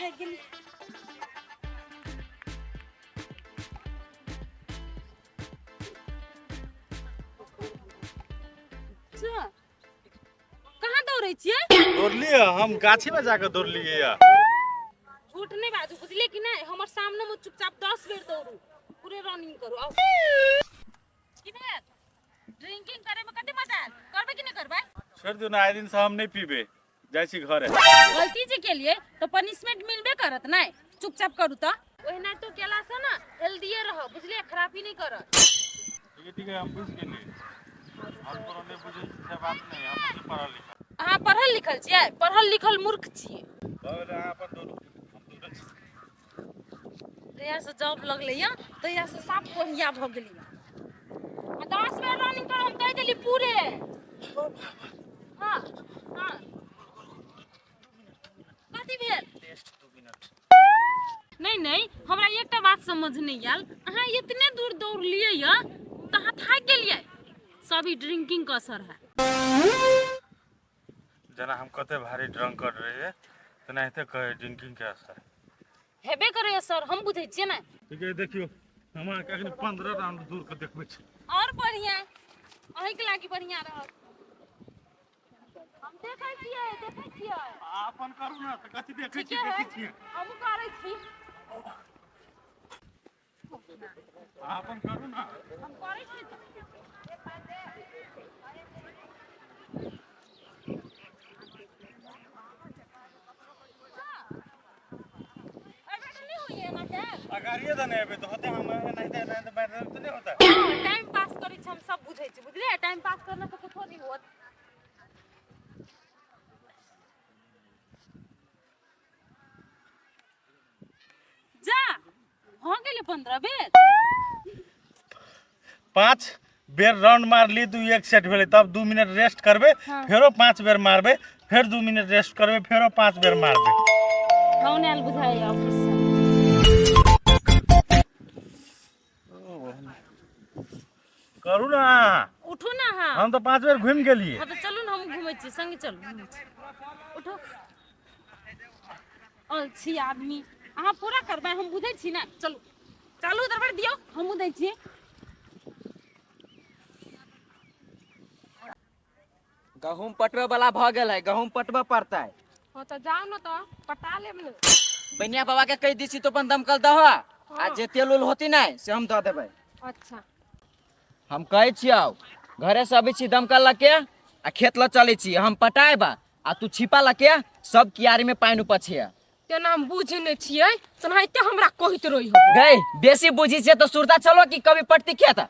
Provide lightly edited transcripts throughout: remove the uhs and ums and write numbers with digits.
थाकि गेली। अच्छा, कहाँ दौड़ै छियै? दौड़लियै, हम गाछी में जाके दौड़लियै या। झूठ नहीं बाजू, बुझलियै कि नहीं? हमर सामने में चुपचाप 10 बेर दौड़ू, पूरे रनिंग करू। आओ, की भेल? ड्रिंकिंग करे में कते मजा आयल? करबै कि नहीं करबै? छोड़ि दियौ ने, आइ दिन से हम नहीं पीबे, जाइ छी घरे। गलती जे केलिए तो पनिशमेंट मिलबे करत नहीं, चुपचाप करू। तो ओहिना तो केला से ना हेल्दीए रह, बुझलिए? खराबी नहीं करत। ठीक है, ठीक है, हम बुझि गेलियै। हम कोनो नहि बुझै छी से बात नहि, हम छी पढ़ल लिखल। अहाँ पढ़ल लिखल छियै? पढ़ल लिखल मूर्ख छियै। भऽ गेलै, अहाँ अपन दौड़ू, हम दौड़ै छी। तहिया से जॉब लगलै या तहिया से साफ कोहिया भऽ गेलियै। आ 10 बेर रनिंग कर, हम कहि देली पूरे। हाँ हाँ, कथी भेल? Test 2 minute. नहीं नहीं, हमरा एकटा बात समझ नहीं आयल, अहाँ इतने दूर दौड़लियै या तऽ अहाँ थाकि गेलियै? सब ई ड्रिंकिंग के असर है। जेना हम कते भारी ड्रंक कर रहियै तेनाहिते कहै ड्रिंकिंग के असर। हेबे करे सर, हम बुझै छियै ने। ठीक है, देखियौ, हम अहाँके अखन 15 राउंड दूर के देखबै छी। और बढ़िया, अहींके लागी बढ़िया रहत। हम देखै छियै, देखै छियै। अपन करू ने तऽ कथी देखै छी? ठीके है। देखै छियै। हमहूँ करै छी। अहाँ अपन करू ने। हम करै छी तऽ। अगाड़िए दने एबै तऽ होतै, हम एनाहिते एनाहिते बैठ रहबै तऽ नहि होतै। टाइम पास करै छी, हम सब बुझै छी, बुझलियै? टाइम पास करना तऽ कुछो नहीं होत। जा, भऽ गेलै 15 बेर। 5 बेर राउंड मारली, दू एक सेट भेलै, तब 2 मिनट रेस्ट करबै। हाँ। फेरो 5 बेर मारबै, फेर 2 मिनट रेस्ट करबै, फेरो 5 बेर मारबै। फोन आयल बुझाइए ऑफिस से। करू ने अहाँ। उठू ने अहाँ। हम तऽ 5 बेर घुमि गेलियै। हाँ तऽ चलू ने, हम घुमै छी संगे, चलू घुमै छी। उठू, अलसी आदमी। अहाँ पूरा करबै, हम बुझै छी ने। चलू चलू, दरबार दियौ, हमहूँ दै छियै। गहूम पटबै वाला भऽ गेल है, गहूम पटबऽ पड़तै। हाँ तऽ जाउ ने, तऽ पटा लेब ने। बनिया बाबा के कहि दै छी तो अपन दमकल दह आ जे तेल उल होती नहि से हम दऽ देबै। अच्छा। हम कहै छियौ, घरे से अबै छी दमकल लऽ के आ खेत लऽ चलै छी, हम पटायब आ तू छिपा लऽ के सब कियारी में पानि उपछिए। तेना हम बुझै नहि छियै, तेनाहिते हमरा कहैत रही हो। गई, बेसी बुझी छियै तऽ सुरता चलो कि कभी पटती खेत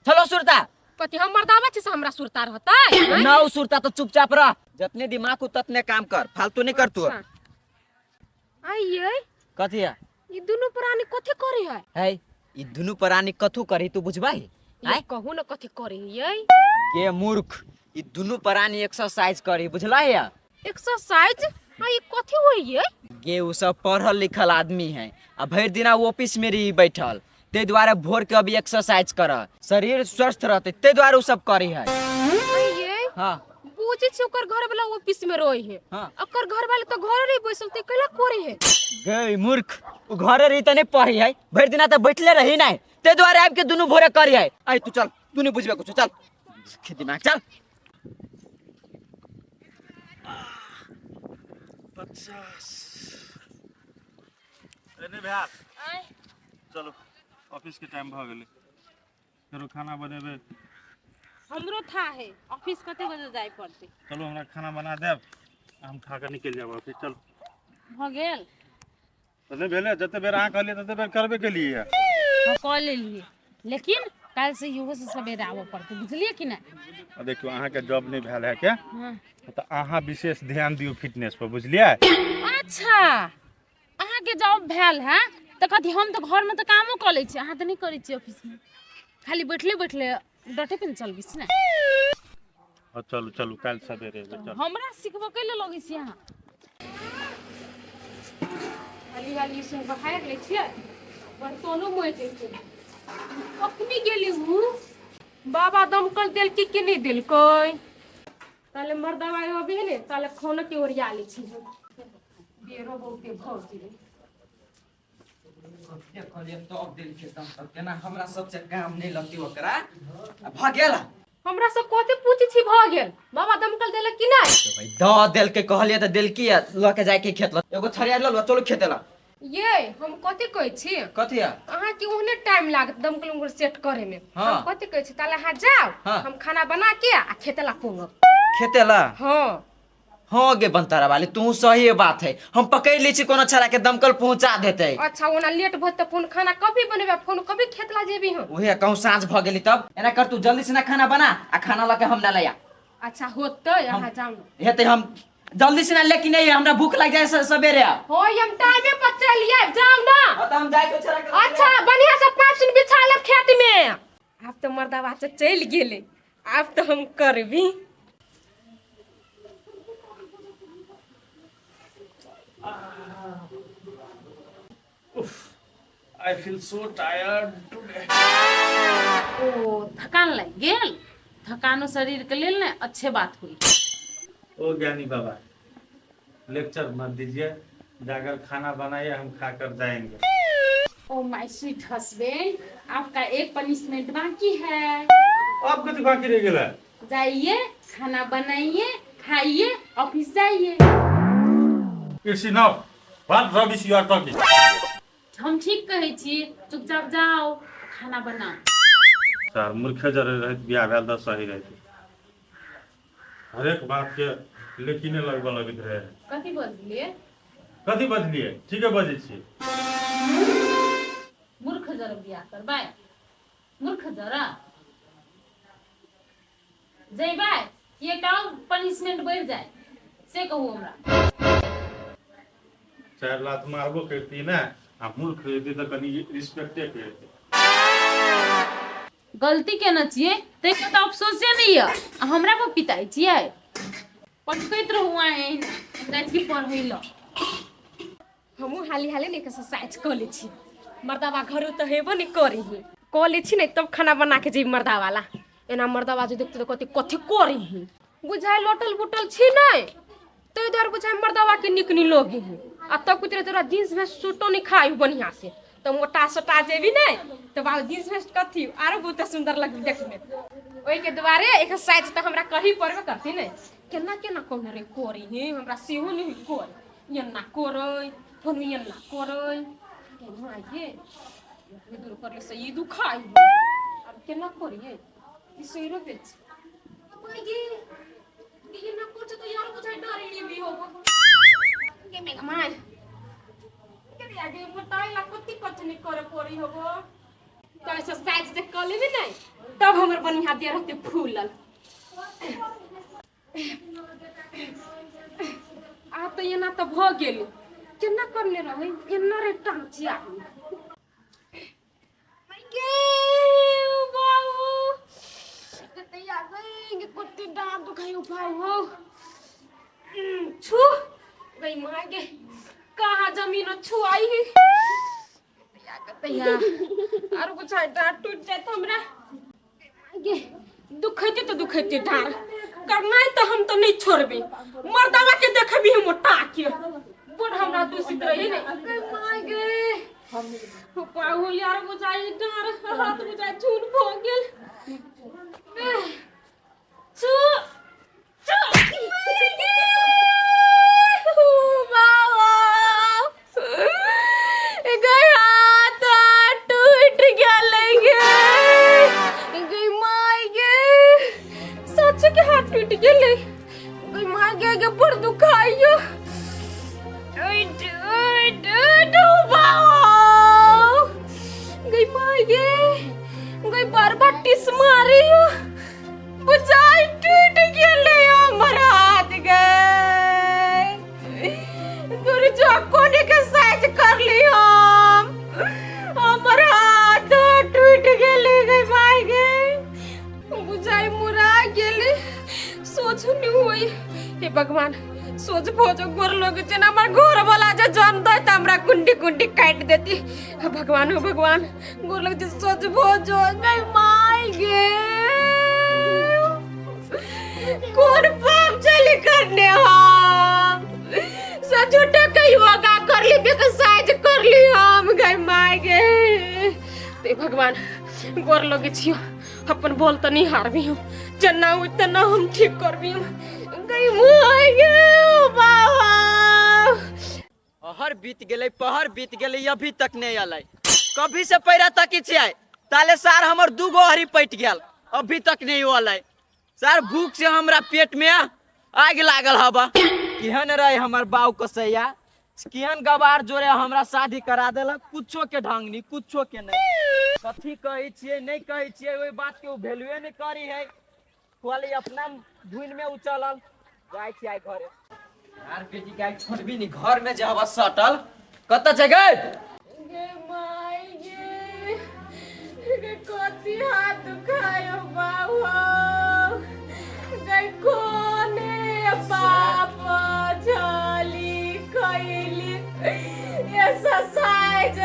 चलो सुरता। कथी हम मर्दावा छी से हमरा सुरता रहतै? ना उ सुरता तो चुपचाप रह, जतने दिमाग हो ततने काम कर, फालतू नहीं कर तू। अच्छा। आइये। कथी है? ई दुनू प्राणी कथी करे है? है, ई दुनू प्राणी कथू करी तू बुझबाही? ये आँय? कहू ने, कथी करे है? के मूर्ख, ई दुनू प्राणी एक्सरसाइज करी, बुझला है? एक्सरसाइज? आ ई कथी होई है? गे, उ सब पढ़ल लिखल आदमी है आ भरि दिना ओ ऑफिस में रही बैठल, ताहि दुआरे भोर के अभी एक्सरसाइज कर, शरीर स्वस्थ रहते, ताहि दुआरे उ सब करी है। आइये। हाँ। बुझै छी ओकर घर वाला ऑफिस में रहे है। हाँ। ओकर घर वाला तो घर रही बैसल, ते कैला करे है? गे मूर्ख, उ घरे रही त नहीं पढ़ी है, भरि दिना त बैठले रही नहीं, ताहि दुआरे आबि के दुनू भोरे करी है। ऐ तू चल, तू नहीं बुझबे कुछ, चल दिमाग चल। 50 एने भेल। आँय? चलू, ऑफिस के टाइम भऽ गेलै, फेरो खाना बनेबै। हमरो था है, ऑफिस कते बजे जाय पड़तै? चलू, हमरा खाना बना देब, हम खा कऽ निकलि जायब ऑफिस, चलू। भऽ गेल? तऽ नहि भेलै, जते बेर अहाँ कहलियै तते बेर करबे केलियै। हाँ, कऽ लेलियै, लेकिन काल्हि से इहो से सवेरे आबऽ पड़तै, बुझलियै कि नहि? आ देखियौ, अहाँके जॉब नहि भेल है के हाँ। तऽ अहाँ विशेष ध्यान दियौ फिटनेस पर, बुझलियै? अच्छा, अहाँके जॉब भेल है तऽ कथी? हम तऽ घरमे तऽ कामो कऽ लै छी, अहाँ तऽ नहि करै छियै। ऑफिसमे खाली बैठले बैठले डटे पे ने चलबै छी ने। हँ, चलू चलू, काल्हि सवेरे एबै, चलू। हमरा सिखबऽ कै लए लगै छी अहाँ? हाली हाली सुन बहारि लै छियै, बर्तनो मोजि छै। कखनी गेली हूँ? बाबा दमकल देलकी कि नहि देलकै? ताले मर्दवा अभी है ने, ताले खाना के ओरिया लै छी हम। बेरो बहुते भऽ गेलै। कते कहलियै तब देलकै दमकल केना हमरा सबसे काम नहि लगतै ओकरा आ भऽ गेल। हमरा सब कथी पूछै छी भऽ गेल बाबा दमकल देलक कि नहि? तो भाई दऽ देलकै कहलियै तऽ देलकी आ लऽ के जायके खेत लऽ एगो थरिया लऽ लो चलू खेते लऽ। ये हम कथी कहै छी? कथी है? अहाँके ओहने टाइम लागत दमकल उमकल सेट करे में। हाँ। हम कथी कहै छी ताले अहाँ जाउ। हाँ। हम खाना बना के आ खेते ला पोंगब। खेते ला? हाँ। हाँ गे बनतारा वाली तू सही बात है हम पकड़ ली छी कोनो छड़ा के दमकल पहुंचा देते। अच्छा ओना लेट भत त फोन खाना कभी बनेबे फोन कभी खेत ला जेबी हम। उहे कहूं साँझ भ गेली तब एना कर तू जल्दी से ना खाना बना आ खाना लके हम ना लया। अच्छा होतै अहाँ जाउ न। हेतै हम जल्दी से ना लेकिन नहीं हमरा भूख लग जाए सवेरे। हो हम टाइमे पर चलिए जाउ ना। हाँ, त हम जाय छौ छड़ा के। अच्छा बढ़िया से पाँच सुन बिछा लेब खेत में। आब तो मर्दवा से चलि गेलै आब तो हम करबी। I feel so tired today. ओ थकान लागि गेल थकानो शरीर के लेल ने अच्छे बात हुई। ओ ज्ञानी बाबा लेक्चर मत दीजिए जाकर खाना बनाइए हम खा कर जाएंगे। ओ my sweet husband आपका एक पनिशमेंट बाकी है। आप कथी बाकी रह गेला? जाइए खाना बनाइए खाइए ऑफिस जाइए। It's enough what rubbish you are talking. हम ठीक कहै छी चुपचाप जाओ खाना बनाओ। सर मूर्खे जरे रहत बियाह भेल तऽ सही रहत हरेक बात के लेकिने लगबऽ लगैत रहे। कथी बजलिए? कथी बजलिए? ठीके बजै छी। मूर्ख जरा बियाह करबै मूर्ख जरा जइबै कि एकटा और पनिशमेंट बढ़ि जाए से कहू हमरा। 4 लाख मारबो करती ने आ मूर्ख रहती तऽ कनि रिस्पेक्टे करती। गलती केने छियै ताहिके तऽ अफसोसे नहि यऽ आ हमरा पर पिताइ छियै। पटकैत रहू अहाँ एहिना हम जाइ छी पढ़ै लए। हमहूँ हाली हाली ने एक्सरसाइज कऽ लै छी मर्दाबा घरो तऽ हेबो नहि करी ही कऽ लै छी ने तब खाना बना के जेबी मर्दावाला एना मर्दाबा जे देखते तऽ कहते कथी करी ही बुझाइ लोटल बुटल छी नहि ताहि दुआरे बुझाइ मर्दाबा के नीक नहीं लगे ही आ तब कुछ तोरा जींस भेस्ट सूटो नहीं खाइ बढ़िया से तऽ मोटा सोटा जेबी नहि तऽ बाबू जींस भेस्ट कथी आरो बहुते सुंदर लगबी देखमे। ओहिके दुआरे एक्सरसाइज तऽ हमरा करही पड़बे करती ने केना केना कहने रे करी ही हमरा सेहो नहीं कर एना करै फोन एना करै केना आइए दूर करले से ई दुखाइ अब केना करिए ई सैरो बेच अब आइए एना करছে तो यार बुझाइ डरे लेबी हो गे मेघ my के आगे मोटाइ ला कति कथि नहीं करे पड़ी होबो तो एक्सरसाइज जे कर लेबी नै तब हमर बढ़िया देह रहते फूलल। आब तऽ एना तऽ भऽ गेल केना करने रहै एना रे टाँचिया कते डाँट दुखाइ बाबू छू गई माँ गे कहाँ जमीन छुआई तैया आरो कुछ डाँट टूट जाए हमरा गे दुखैते तऽ दुखैते डाँट करनाइ तऽ हम तऽ नहीं छोड़बे मर्दावा के देखबी हम मोटा के बड़ हमरा दूषित रही ने गे माय गे पाहु यार बुझाई डाँट हाथ बुझाई झूठ भऽ गेल छू छू बाबा गई हाथ टूट गेलै गे गई माय गे सच के हाथ टूट गेलै गई माय गे गे बड़ दुखाइयो उठ उठ उठ बाबा गई माय गे गई बार बार टिस मारियो बुझाई टूट गेलै हमर हाथ गे दुर्जा कोने के साइज कर ली हम हमर हाथ टूट गेलै गे माय गे बुझाई मुरा गेलै सोच नहीं होई हे भगवान सोच भोजो गोर लोग छै हमर घर वाला जे जन दे त हमरा कुंडी कुंडी काट देती। हे भगवान हो भगवान गोर लोग जे सोच भोजो गई माय गे कोन पाप चली करने हम सझूटा के योगा कर ली एक्सरसाइज कर ली हम गई माय। My गे ते भगवान गोर लगे छियो अपन बोल त नहीं हारबी हम जना हुई तना हम ठीक करबी हम गई my गे बाबा। अहर बीत गेलै पहर बीत गेलै अभी तक नहीं अलै। कभी से पैरा तक छियै ताले सार हमर 2 गो हरी पटि गेल अभी तक नहीं अलै। सार भूख से हमरा पेट में आगि लागल हबा। केहन रहे हमर बाऊ कसैया केहन गवार जोरे हमरा शादी करा देलक। कुछो के ढंग नहीं कुछो के नहीं। कथी कहै छियै नहीं कहै छियै ओहि बात के ओ वैल्यूए नहीं करी है। खाली अपना धुन में उचलल जाइ छियै आइ घरे। यार बेटी के आइ छोड़बी नहीं घर में जे हवा सटल कतऽ छै गै? गे my गे गे कथी हाथ दुखायो बाबा गई कोने बाप झली कैली एक्सरसाइज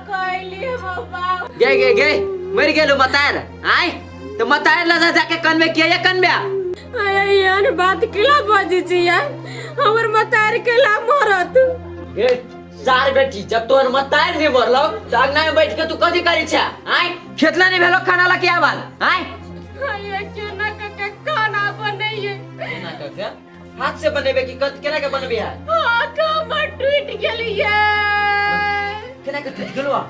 कैली हम बाबा। गे गे गे मरि गेलू मतार आय तो मतार लगा जाके कनबे किया या कनबे? अरे यार बात केला बजै छी यार हमर मतार केला मरत। गे सार बेटी जब तोहर मतार नहीं मरलो तो अंगना में बैठ के तू कथी करी छे आय? खेतला नहीं भेलो खाना ला के आवल आय? अरे केना के खाना बनैये? केना के हाथ से बनेबे कि कत केना के बनबे है? हाथ हमर टूटि गेलियै। केना के टूट गेलो आय?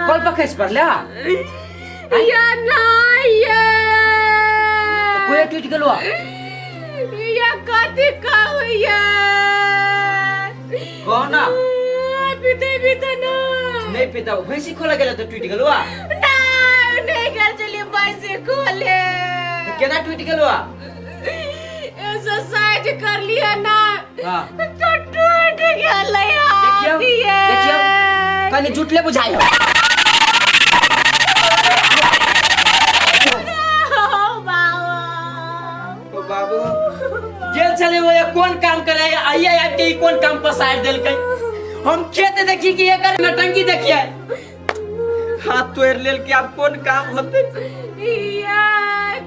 कल पर खसि पड़ले? या नहीं ये कोई टूट गेलो? या कथी कहू ये? कहो ना। पीते पीते ना। नहीं पीता भैंसी खोला गेलो तो टूट गेलो? नहीं नहीं घर चलिए भैंसी खोले। तो केना टूट गेलो? एक्सरसाइज कर लिया ना हाँ। तो टूट गेल देखियौ, देखियौ, कनी जुटले बुझाइ हो। ओ बाबू गेल छलै वो ये कोन काम करे आइए आबि के ई कोन काम पसारि देलकै। हम खेत देखी कि एकर नटंकी देखिए हाथ तोड़ि लेल कि आब कोन काम होतै। या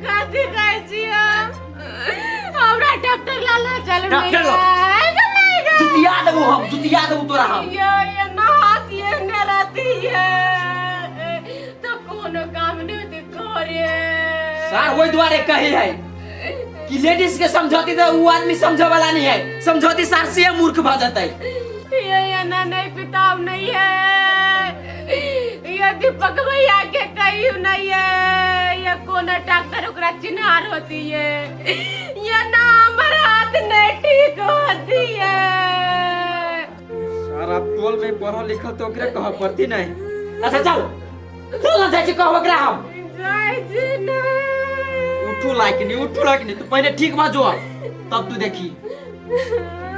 कथी कहै छियै हमरा डॉक्टर लाला चल। डॉक्टर लग। जुतिया देबू हम जुतिया देबू तोरा हम। ये ये ना हाथ ये न रहती है तो कोनो काम नहीं होती करे। सर ओहि दुआरे कही है कि लेडीज के समझौती तो वो आदमी समझे वाला नहीं है। समझौती सार से मूर्ख भ जतै। ये ना नहीं पिताब नहीं है ये दीपक भैया के कहियो नहीं है ये कोनो डॉक्टर ओकरा चिन्हार होती है ये ना हमर हाथ नहीं ठीक होती है। सारा टोल में पढ़ल लिखल तो ओकरे कह पड़ती नहीं। अच्छा चल चल ना जाइ छी कह ओकरा हम। जाइ छी ना। उठू लायक नहीं उठू लायक नहीं। तू पहले ठीक बा जो तब तू देखी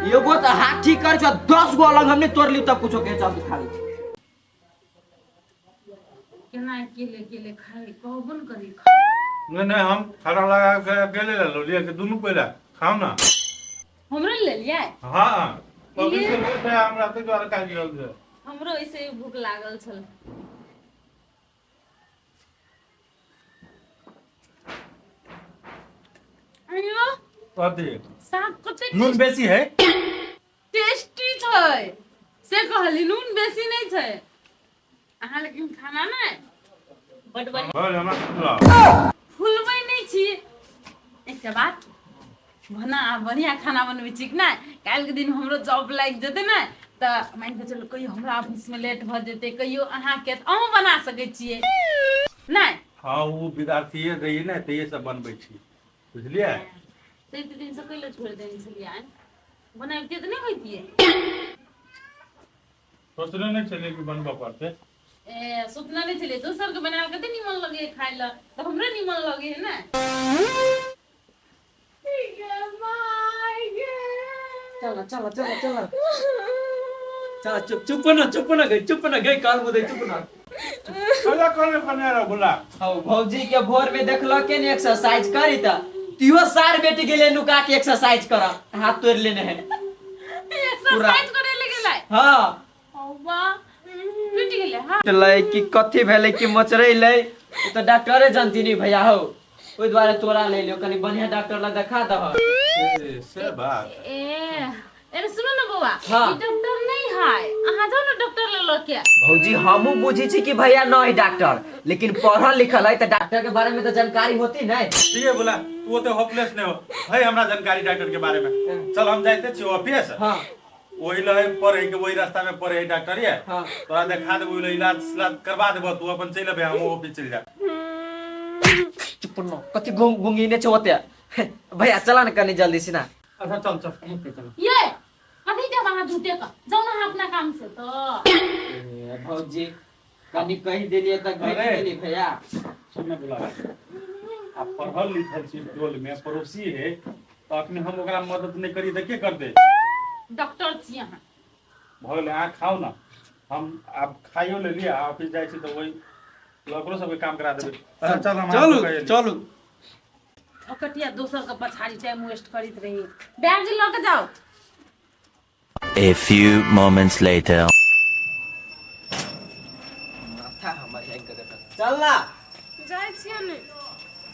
एगो तो हाथ ठीक कर छो 10 गो अलग हमने तोड़ ली तब कुछो के चल तू खाली। केना अकेले अकेले खाइ कहबो न करी। नहीं नहीं हम खाना लगा के अकेले ले लो लिए के दुनू पहिला खाओ ना। हमरो लेलियै? हाँ ऑफिस से लेट है हमरा ताहि दुआरे काज रहल छै। हमरो ऐसे भूख लागल छल। अयो कथी? साग कते नून बेसी है? टेस्टी छै से कहली नून बेसी नहीं छै अहाँ लेकिन खाना ने बड बढ़िया। भऽ गेल, हमरा फुलबै नहीं छी। एकटा बात भना बढ़िया खाना बनबै छी कि नहि? काल्हिके दिन हमरो जॉब लागि जेतै ने तऽ मानि कऽ चलू कहियो हमरा ऑफिसमे लेट भऽ जेतै कहियो अहाँके तऽ अहूँ बना सकै छियै नहि? हाँ वो विद्यार्थीये रहिए ने तैये सब बनबै छी बुझलियै? तऽ एते दिनसँ कैले छोड़ि देने छलियै बनाबितियै तऽ नहि होइतियै? सोचने नहि छलियै कि बनबऽ पड़तै। ए सोचने नहि छलियै दोसरके बनायल कते निमन लगैए खाय लए तऽ हमरो निमन लगैए ने। चल चल चल चल चल चुप चुप न चुप न गई काल मुदे चुप न। कला कने कने रह बोला। हौ भौजी के भोर में देखल के ने एक्सरसाइज करी त तियो सार बेटी गेले नुका के एक्सरसाइज कर हाथ तोड़ लेने है। एक्सरसाइज करे ले गेलै? हाँ। हौवा टूटि गेलै हाँ। लै कि कथी भेलै कि मचरैलै ओ तऽ डॉक्टरे जानती नहीं भैया हो ओहि दुआरे तोरा ले लियो कनी बढ़िया डॉक्टर लग देखा दह। ए, से बात। ए अरे सुनो ना बौआ। हाँ। ई डॉक्टर नहीं है, अहाँ जाओ ना डॉक्टर ले लो के। भौजी हमू बुझी छी कि भैया नहीं डॉक्टर, लेकिन पढ़ल लिखल है तो डॉक्टर के बारे में तो जानकारी होती नहीं। ठीक है बोला, तू ओते होपलेस नहीं हो है, हमरा जानकारी डॉक्टर के बारे में। चल हम जाइते छी ऑफिस। हाँ। वही लहे पर है के वही रास्ता में पड़े है डॉक्टर ये। हाँ। तोरा देखा देबो, ओहि इलाज इलाज करवा देबो, तू अपन चलि अबे, हम ऑफिस चलि जा। चुप न, कथी गुंग गुंगीने छौ ओते। भैया चला ना कनी जल्दी से ना। अच्छा चल चल चल। ये कथी जब अहाँ झूठे का जाओ ना अहाँ अपना काम से तो। ए, भौजी कनी कहि देलिए त घटि अरे। गेली भैया। सुन बुला, आ पढ़ल लिखल छी, टोल में पड़ोसी है, तो अखनी हम ओकरा मदद नहीं करी तऽ के करतै? डॉक्टर छी अहाँ। भऽ गेलै, अहाँ खाउ ना, हम आब खाइयो लेलियै आ ऑफिस जाइ छी तऽ ओहि ओकरो सबके काम करा देबै। अच्छा, चल हम चलू अहाँके चलू। अकटिया दोसर के पछाड़ी टाइम वेस्ट करैत रही। बैग जे लऽ के जाओ। A few moments later. माथा हमर हैंग कर देलक। चल ना। जाइ छियै ने।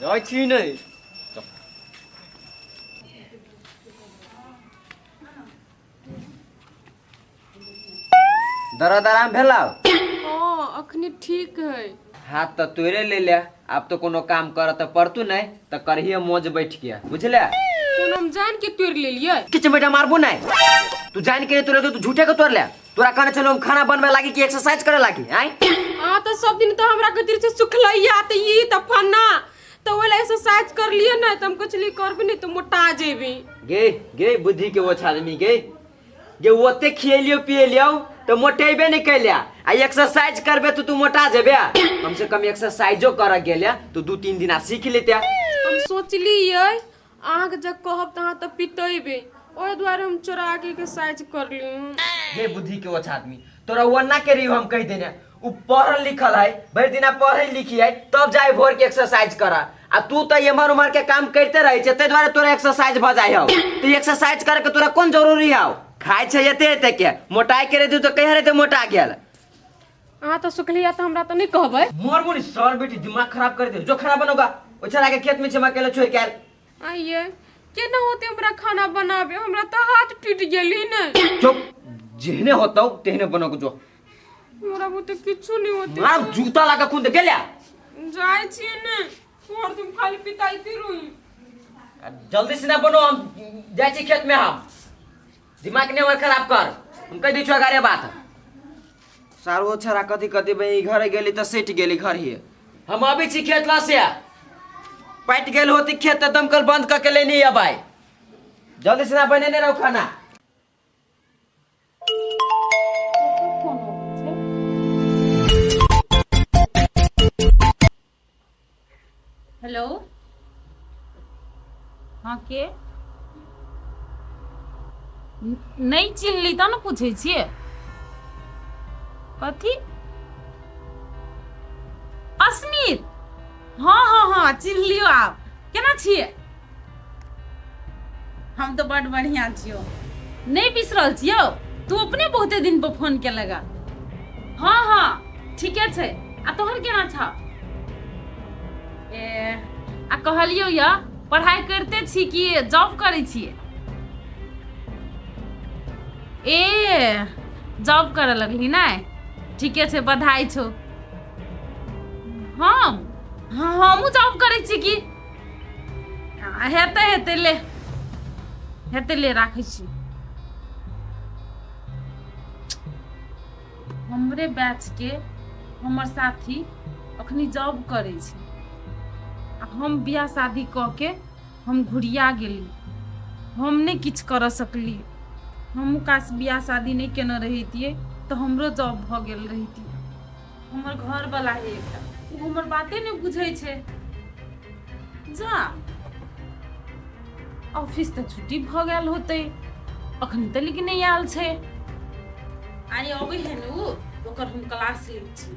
जाइ छी नै। दर्द आराम भेलौ? हाँ अखनी ठीक है। हाथ तऽ तोड़े ले ले, आब तो कोनो काम कर तऽ पड़तू नहीं, तऽ करहिए मौज बैठ के, बुझले? कोनो हम जान के तोड़ लेलियै। किछु बेटा मारबो नहीं, तू जान के नहीं तोड़े, तू झूठे के तोड़ ले। तोरा कहने छलौ हम खाना बनबे लागी कि एक्सरसाइज करे लागी आय? अहाँ तऽ सब दिन तऽ हमरा गतिर से सुखलैया तऽ ई तऽ फन्ना, तऽ ओहि ला एक्सरसाइज कर लियै ने, तऽ हम कहलियै करबे नहीं तऽ मोटा जेबी। गे गे बुद्धि के ओछ आदमी गे गे, ओते खिएलियो पिएलियो तऽ मोटेबे नहीं कैलिया, आ एक्सरसाइज करबे तो तू मोटा जेबे। कम से कम एक्सरसाइजो कर गेले तो 2-3 दिना सीख लेते। हम सोचलियै अहाँके जब कहब तऽ अहाँ तऽ पिटेबे, ओहि दुआरे हम चोरा के एक्सरसाइज कर ली। गे बुद्धि के ओछ आदमी, तोरा ओना के रहियो हम कहि देने, उ पढ़ल लिखल है, भरि दिना पढ़े लिखी है तब जाय भोर के एक्सरसाइज कर, आ तू तऽ एम्हर उम्हर के काम करते रहे छे, ताहि दुआरे तोरा एक्सरसाइज भऽ जाइ हौ। तऽ एक्सरसाइज करे के तोरा कोन जरूरी हौ? खाइ छै एते एते के, मोटाइ के रहतौ तऽ कहिया रहतै मोटा गेल। अहाँ तऽ सुखलिया तऽ हमरा तऽ नहि कहबै। मरबो नि सर बेटी, दिमाग खराब कर दे, जो खाना बनोगा ओ छड़ा के खेत में छै, हम अकेले छोड़ के आयल। आइए केना होते हमरा खाना बनाबे, हमरा तऽ हाथ टूटि गेली ने। चुप, जेहने होतौ तेहने बनोगे जो। हमरा बुते किछु नहीं होते। मार जूता लगा खून दे गेलिया। जाइ छियै ने और तुम खाली पिताइते रही। जल्दी से ना बनो, हम जाइ छी खेत में, हम दिमाग नहीं हमर खराब कर, हम कहि दै छियौ अगाड़े बात। सारो छड़ा कथी कथी बे घर गेली तऽ सटि गेली घर ही। हम अबै छी खेत ला से, पटि गेल होती खेत तऽ दमकल बंद कऽ के लेने अबै। जल्दी से ना बनेने रहू खाना। हेलो, हाँ के नहि चिन्हली तब ने पूछै छियै। कथी अस्मित? हाँ हाँ हाँ चिन्हलियो। आब केना छियै? हम तऽ बड बढ़िआँ छियौ, नहि बिसरल छियौ। तू अपने बहुते दिन पर फोन केलक। हाँ हाँ ठीके छै। आ तोहर केना छौ? ए आ कहलियौ या पढ़ाइ करिते छी कि जॉब करै छियै? ए जॉब करऽ लगली नहि? ठीके छै, बधाई छौ। हम हमहूँ जॉब करै छी की। हेतै हेतै ले, हेतै ले, राखै छी। हमरे बैच के हमर साथी अखनी जॉब करै छै आ हम बियाह शादी कऽ के हम घुरिया गेली, हम नहि किछु करऽ सकली। हमहूँ काश बियाह शादी नहि केने रहितियै तऽ हमरो जॉब भऽ गेल रहितियै। हमर घरवला है एकटा, ओ हमर बाते नहि बुझै छै। जा ऑफिस तऽ छुट्टी भऽ गेल होतै, अखन तऽ लेकिन नहि आयल छै। आइ अबै है ने ओ, ओकर हम क्लास लै छी।